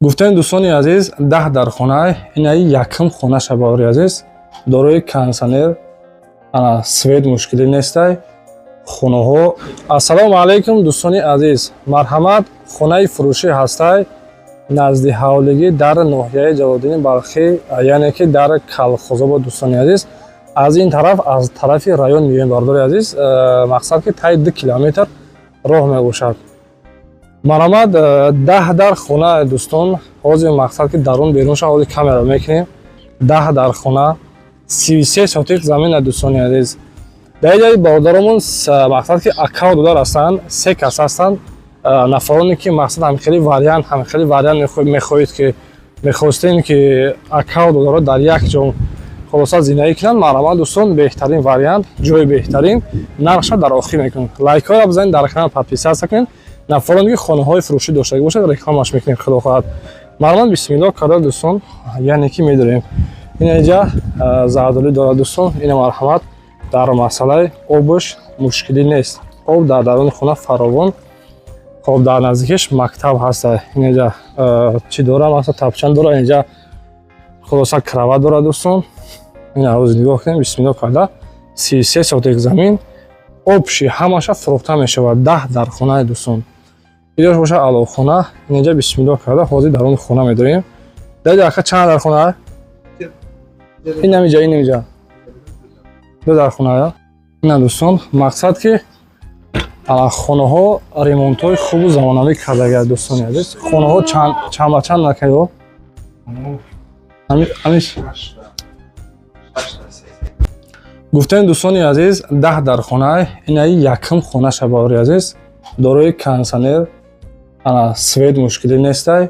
Гуфтем, дӯстони азиз, 10 дар хона. Инаи якум хона шабаори азиз, дорои кондитсионер, ана свет мушкилӣ нестай хонаҳо. Ассалому алайкум, дӯстони азиз, марҳамат, хонаи фурӯшӣ ҳастай назди ҳавлигӣ дар ноҳияи Ҷалолиддини Балхӣ, яъне ки дар Калхозобод. Дӯстони азиз, аз ин тараф, аз тарафи район меоем, бардори азиз, мақсад ки таи 2 километр роҳ мебошад. Марҳамат, 10 дар хона, дӯстон. Ҳозир мақсад ки дарун берун ша, ҳозир камера мекунем. 10 дар хона, 33 сотих замина, дӯстони азиз. Дар иҷаи бародаромон мақсад ки акав додар ҳастанд, се кас ҳастанд. Нафароне ки мақсад ҳамхели вариант мехоҳед ки мехостем ки акав додаро дар як ҷо хулоса зиндагӣ кунанд, марҳамат, дӯстон, беҳтарин вариант, ҷои беҳтарин. Нархша дар охир мекунем. Лайкҳоро бизанед, дар канал подписаться кунед. Нафароне ки хонаҳои фурӯшӣ доштагӣ бошад, рекламаш мекунем, худо хоҳад. Марҳамат, бисмиллоҳ карда, дӯстон, яъне ки медорем. Ин иҷа зардолӣ дорад, дӯстон. Ина, марҳамат, дар масъалаи обаш мушкилӣ нест, об дар даруни хона фаровон. Хоб, дар наздикиш мактаб ҳаста. Инҷа чӣ дора? Масалан, тапчан дора. Инҷа хулоса кровать дорад, дӯстон. Ина ҳозир нигоҳ кунем, бисмиллоҳ карда, 33 сотих замин общий ҳамаша фурӯхта мешавад. 10 дар хонаи, дӯстон. Иҷош боша аловхона. Инҷа, бисмиллоҳ карда, ҳозир даруни хона медорем. Дар ака чанд дар хона? Инамиҷа, инамиҷа ду дар хона. Ина, дӯстон, мақсад ки хонаҳо ремонтҳои хубу замонавӣ кардагиад, дӯстони азиз. Хонаҳо чанд ба чанд накаё? Ҳамиш гуфтем, дӯстони азиз, 10 дар хона. Инаи якум хона шабаори азиз, дорои кондитсионер, ана свет мушкилӣ нестай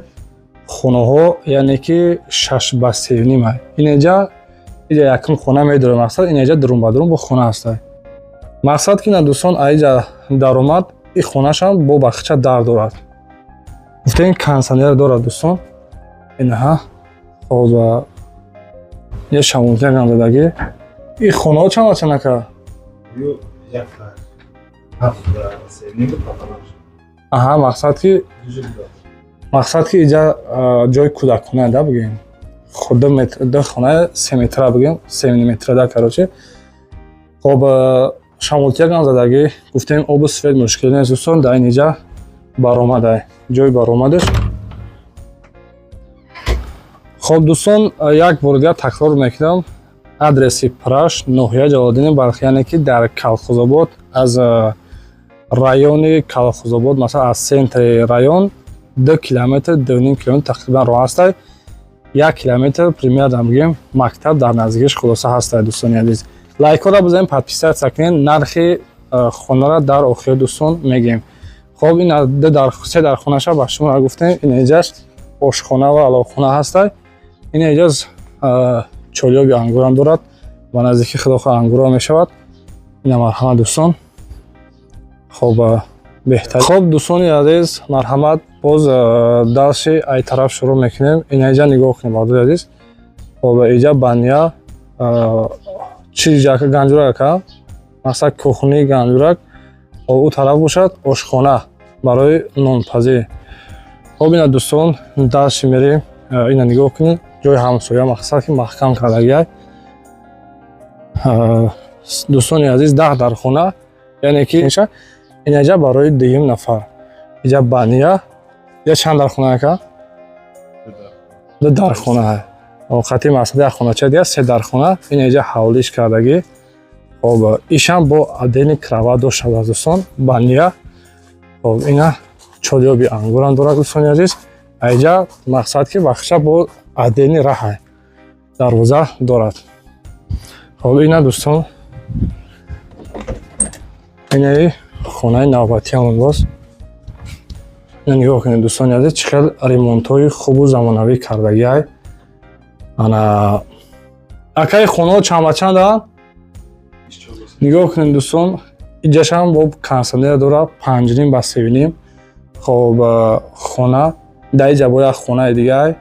хонаҳо, яъне ки 6 ба 3,5. Инеҷа, иҷа якум хона медорем. Мақсад, инеҷа дурун ба дурун бо хона ҳастай. Мақсад ки на, дӯстон, аиҷа даромад, и хонашам бо бахча дар дорад. Гуфтем, кондитсионер дорад, дӯстон. Инаҳа, хоб, я шамолтиякам додагӣ. И хонаҳо чанд ба чанд, ака? Ю якта 7 ба 3,5 буд пополам. Аҳа, мақсад ки иҷа ҷои кӯдакона да бигем, ду метр, ду хона 3 метра бигем, 3 метра да, короче. Хоб, шамолтиякам задагӣ. Гуфтем, обу свет мушкил нест, дӯстон. Дар ин иҷа баромадай, ҷои баромадаш. Хоб, дӯстон, як бори дигар такрор мекунам: адреси Праш, ноҳия Ҷалолиддини Балхӣ, яъне ки дар Калхозобод, аз райони Калхозобод, масалан, аз центри район 2 километр, 2,5 километр тақрибан роҳ ҳастай. 1 километр примерно бигем, мактаб дар наздикиш хулоса ҳастай. Дӯстони азиз, лайкҳоро бизанед, подписаться кунед. Нархи хонаро дар охир, дӯстон, мегӯем. Хоб, ин ду дар се дар хонаша ба шумо гуфтем. Ин иҷаш ошхона ва аловхона ҳастай. Ин иҷаз чолёби ангурам дорад, ба наздики, худохоҳ, ангурро мешавад. Ина, марҳамат, дӯстон. Хоб, беҳтар. Хоб, дӯстони азиз, марҳамат, боз дарси ай тараф шурӯъ мекунем. Ина иҷа нигоҳ кунем, бардори азиз. Хоб, иҷа баня, чи ҷака, ганҷурак ака, мақсад кухни, ганҷурак. Хоб, ӯ тараф бошад ошхона барои нонпазӣ. Хоб, ина, дӯстон, дарси мерем. Ина нигоҳ кунед, ҷои ҳамсоя, мақсад ки маҳкам кардагиай. Дӯстони азиз, 10 дар хона, яъне ки инаҷа барои дуюм нафар. Иҷа баня. Иҷа чанд дар хона, ака? Ду дар хона. Қати мақсад як хонача дига, се дар хона. Инаҷа ҳавлиш кардагӣ. Хоб, ишам бо отдельный кровать дошта, дӯстон, баня. Хоб, ина чолёби ангурам дорад, дӯстони азиз. Аиҷа мақсад ки бахша бо отдельный раҳа, дарвоза дорад. Хоб, ина, дӯстон, инаи хонаи навбатиамон боз. Ина нигоҳ кунед, дӯстони азиз, чӣ хел ремонтҳои хубу замонавӣ кардагиай. Ана, акаи, хонаҳо чанд ба чанданд? Нигоҳ кунед, дӯстон, иҷашам бо кондитсионер дорад, 5,5 ба 3,5. Хоб, хона дар иҷа бо як хонаи дигар,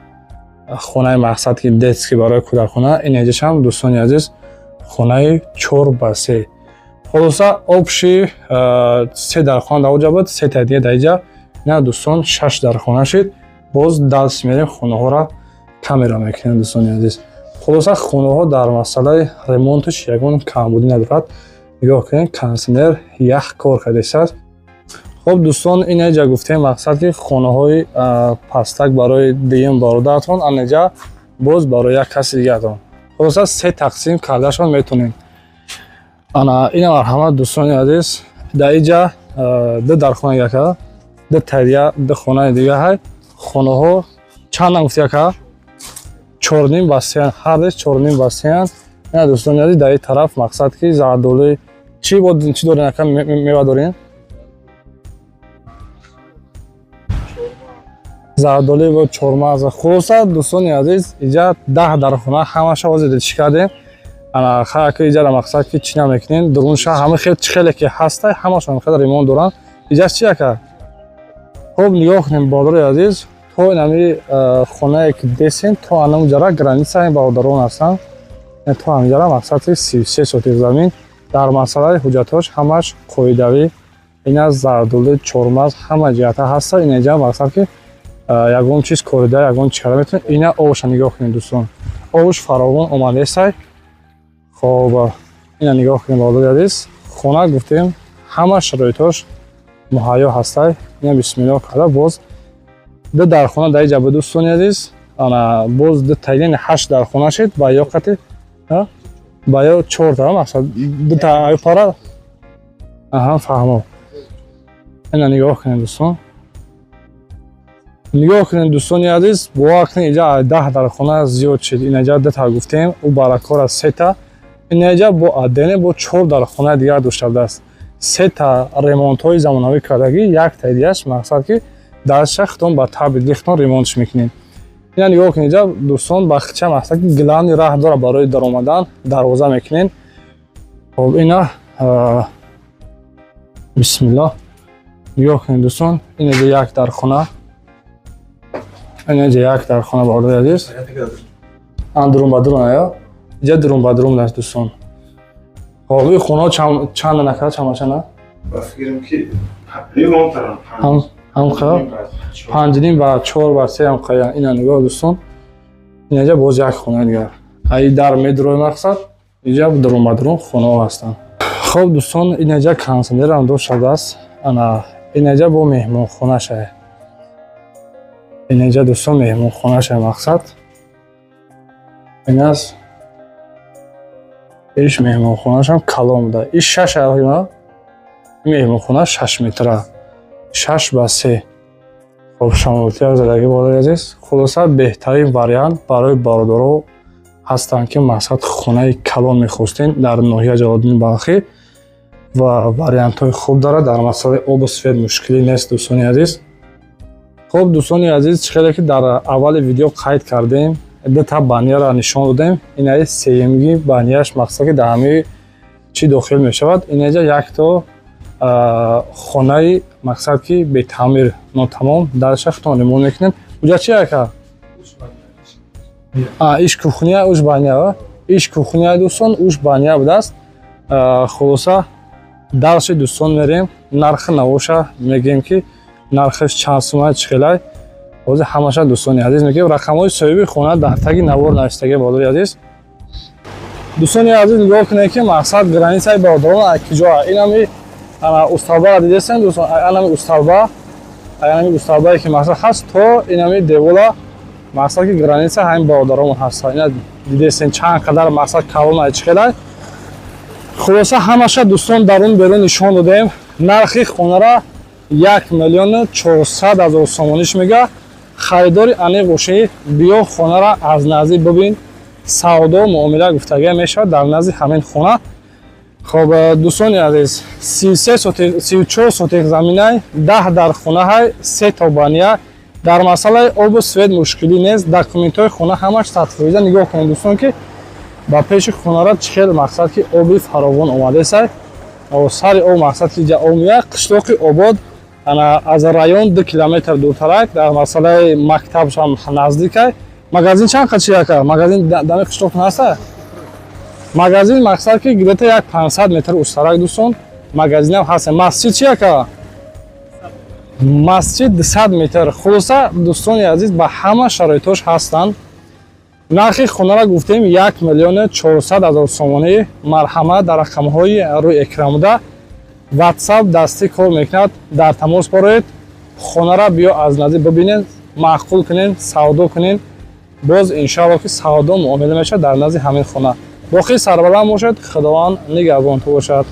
хонаи мақсад ки детский, барои кӯдакона. Ин иҷашам, дӯстони азиз, хонаи 4 ба 3. Хулоса, общий се дар хона дар оҷа буд, сета дига дар иҷа. Ина, дӯстон, шаш дар хона шид. Боз дальше мерем, хонаҳоро камера мекунем, дӯстони азиз. Хулоса, хонаҳо дар масъалаи ремонташ ягон камбудӣ надорад. Нигоҳ кунед, кондитсионер ях кор кардааст. Хуб, дӯстон, инаҷа гуфтем, мақсад ки хонаҳои пастак барои дуюм бародаратон, анаҷа боз барои як каси дигаратон. Хулоса, се тақсим кардашон метонем. Ана ина, марҳамат, дӯстони азиз, дар иҷа ду дархона яка, ду тария, ду хонаи дига ҳай. Хонаҳо чандам гуфти, яка? 4,5 ба сеян, ҳардеш 4,5 ба сеян. Ина, дӯстони азиз, дар ин тараф, мақсад ки зардолӣ чӣ бо чӣ дорен, ака, мева дорен? Зардолӣ ва чормағз. Хулоса, дӯстони азиз, иҷа 10 дархона ҳамаша ҳозир чӣ кардем. Ана хака иҷара, мақсад ки чӣ намекунем, дурунша ҳама хел чӣ хеле ки ҳастай, ҳамашон хел ремонт доранд. Иҷа чи, ака? Хуб, нигоҳ кунем, бародари азиз, то инами хонае ки десем, то анам ҷара граница ин бародарон ҳастанд. То ҳамиҷара, мақсад ки 33 сотих замин, дар масъалаи ҳуҷҷатҳош ҳамаш қоидавӣ. Ина зардолӣ, чормағз, ҳама ҷиҳата ҳаста. Инаҷа, мақсад ки ягон чиз корида, ягон чӣ карда метавонед. Ина обша нигоҳ кунед, дӯстон, обш фаровон омадесай. Хоб, ина нигоҳ кунед, бародари азиз, хона гуфтем, ҳама шароитҳош муҳайё ҳастай. Ина бисмиллоҳ карда, боз ду дархона дар иҷа ба, дӯстони азиз. Ана боз ду таини ҳашт дархона шид ба ё қати ба ё чорта, мақсад дута аю пара. Аҳа, фаҳмо. Ина нигоҳ кунед, дӯстон, нигоҳ кунед, дӯстони азиз, бовар кунед, иҷа 10 дархона зиёд шид. Инаҷа дута гуфтем, ӯ баракора сета, инаҷа бо отдельно бо чор дархонаи дигар дошта будааст. Сета ремонтҳои замонавӣ кардагӣ, яктаи дигараш, мақсад ки дарша худтон ба таби дихтон ремонтш мекунед. Ина нигоҳ кунед, иҷа, дӯстон, бахча, мақсад ки главный раҳ дора, барои даромадан дарвоза мекунед. Хоб, ина бисмиллоҳ, нигоҳ кунед, дӯстон, инаҷа як дархона, инаҷа як дархона, бародари азиз. Ан дурун ба дурун ая, иҷа дурун ба дурун аст, дӯстон. Хоб, ин хонаҳо чанд накарда, чанд ба чанда? Ба фикрам ки ремонт. Ҳамқа 5,5 ба чор ба се ҳамқая. Ина нигоҳ, дӯстон, инаҷа боз як хонаи дигар. Аи дар медрои, мақсад, иҷа дурун ба дурун хонаҳо ҳастанд. Хоб, дӯстон, инаҷа кондитсионерам дошта будааст. Ана инаҷа бо меҳмонхонаша. Инаҷа, дӯстон, меҳмонхонаша, мақсад инас иш меҳмонхонашам калон буда. Иш шаш, меҳмонхона 6 метра, 6 ба 3. Хоб, шамолтияк задагӣ, бародари азиз. Хулоса, беҳтарин вариант барои бародаро ҳастанд, ки мақсад хонаи калон мехостем дар ноҳия Ҷалолиддини Балхӣ ва вариантҳои хуб дорад. Дар масъалаи обу свет мушкилӣ нест, дӯстони азиз. Хуб, дӯстони азиз, чӣ хеле ки дар аввали видео қайд кардем, дута баняро нишон додем. Инаи сеюмги баняш, мақсад ки дар ҳамаи чӣ дохил мешавад. Инаҷа якто хонаи, мақсад ки бетаъмир, нотамом, дарша худтон ремонт мекунем. Уҷа чи, ака? Иш кухня, уш баня, иш кухня, дӯстон, уш баня будааст. Хулоса, дальше, дӯстон, мерем, нархи навоша мегӯем, ки нархаш чанд сума, чӣ хелай. Ҳозир ҳамаша, дӯстони азиз, мегӯем. Рақамҳои соҳиби хона дар таги навор навиштагӣ, бародари азиз. Дӯстони азиз, нигоҳ кунед, ки мақсад границаи бародарон киҷоа. Инами ана усталбаро дидесен, дӯстон? Анами усталба, анами усталбае ки мақсад ҳаст, то инами девола, мақсад ки граница ҳамин бародаромон ҳаст. Ина дидесен, чанд қадар, мақсад, калона, чӣ хелай. Хулоса, ҳамаша, дӯстон, дарун берун нишон додем. Нархи хонара 1 400 000 сомониш мега. Харидори аниқ бошӣ, биё, хонара аз наздик бибин. Савдо муомила гуфтагӣ мешавад дар назди ҳамин хона. Хоб, дӯстони азиз, 33 сотих, 34 сотих заминай, 10 дар хонаҳай, се то баня. Дар масъалаи обу свет мушкилӣ нест. Документҳои хона ҳамаш 100%. Нигоҳ кунед, дӯстон, ки ба пеши хонара чӣ хел, мақсад ки оби фаровон омадесай. Сари об, мақсад ки ҷа об меяд. Қишлоқи обод, ана аз район 2 километр дуртарак, дар масъалаи мактабшам наздикай. Магазин чанд қад чи, ака? Магазин дами қишлоқтон ҳаста? Магазин, мақсад ки где-то як 500 метр устарак, дӯстон, магазинам ҳаст. Масҷид чи, ака? Масҷид 200 метр. Хулоса, дӯстони азиз, ба ҳама шароитош ҳастанд. Нархи хонара гуфтем, 1 миллиону 400 ҳазор сомонӣ. Марҳамат, дар рақамҳои рӯи экран буда, WhatsApp дастӣ кор мекунад, дар тамос бороед. Хонара биё, аз наздик бибинед, маъқул кунед, савдо кунед. Боз, иншоалло, ки савдо муомила мешавад дар назди ҳамин хона. Боқӣ сарбаланд бошед, Худованд нигаҳбонтон бошад.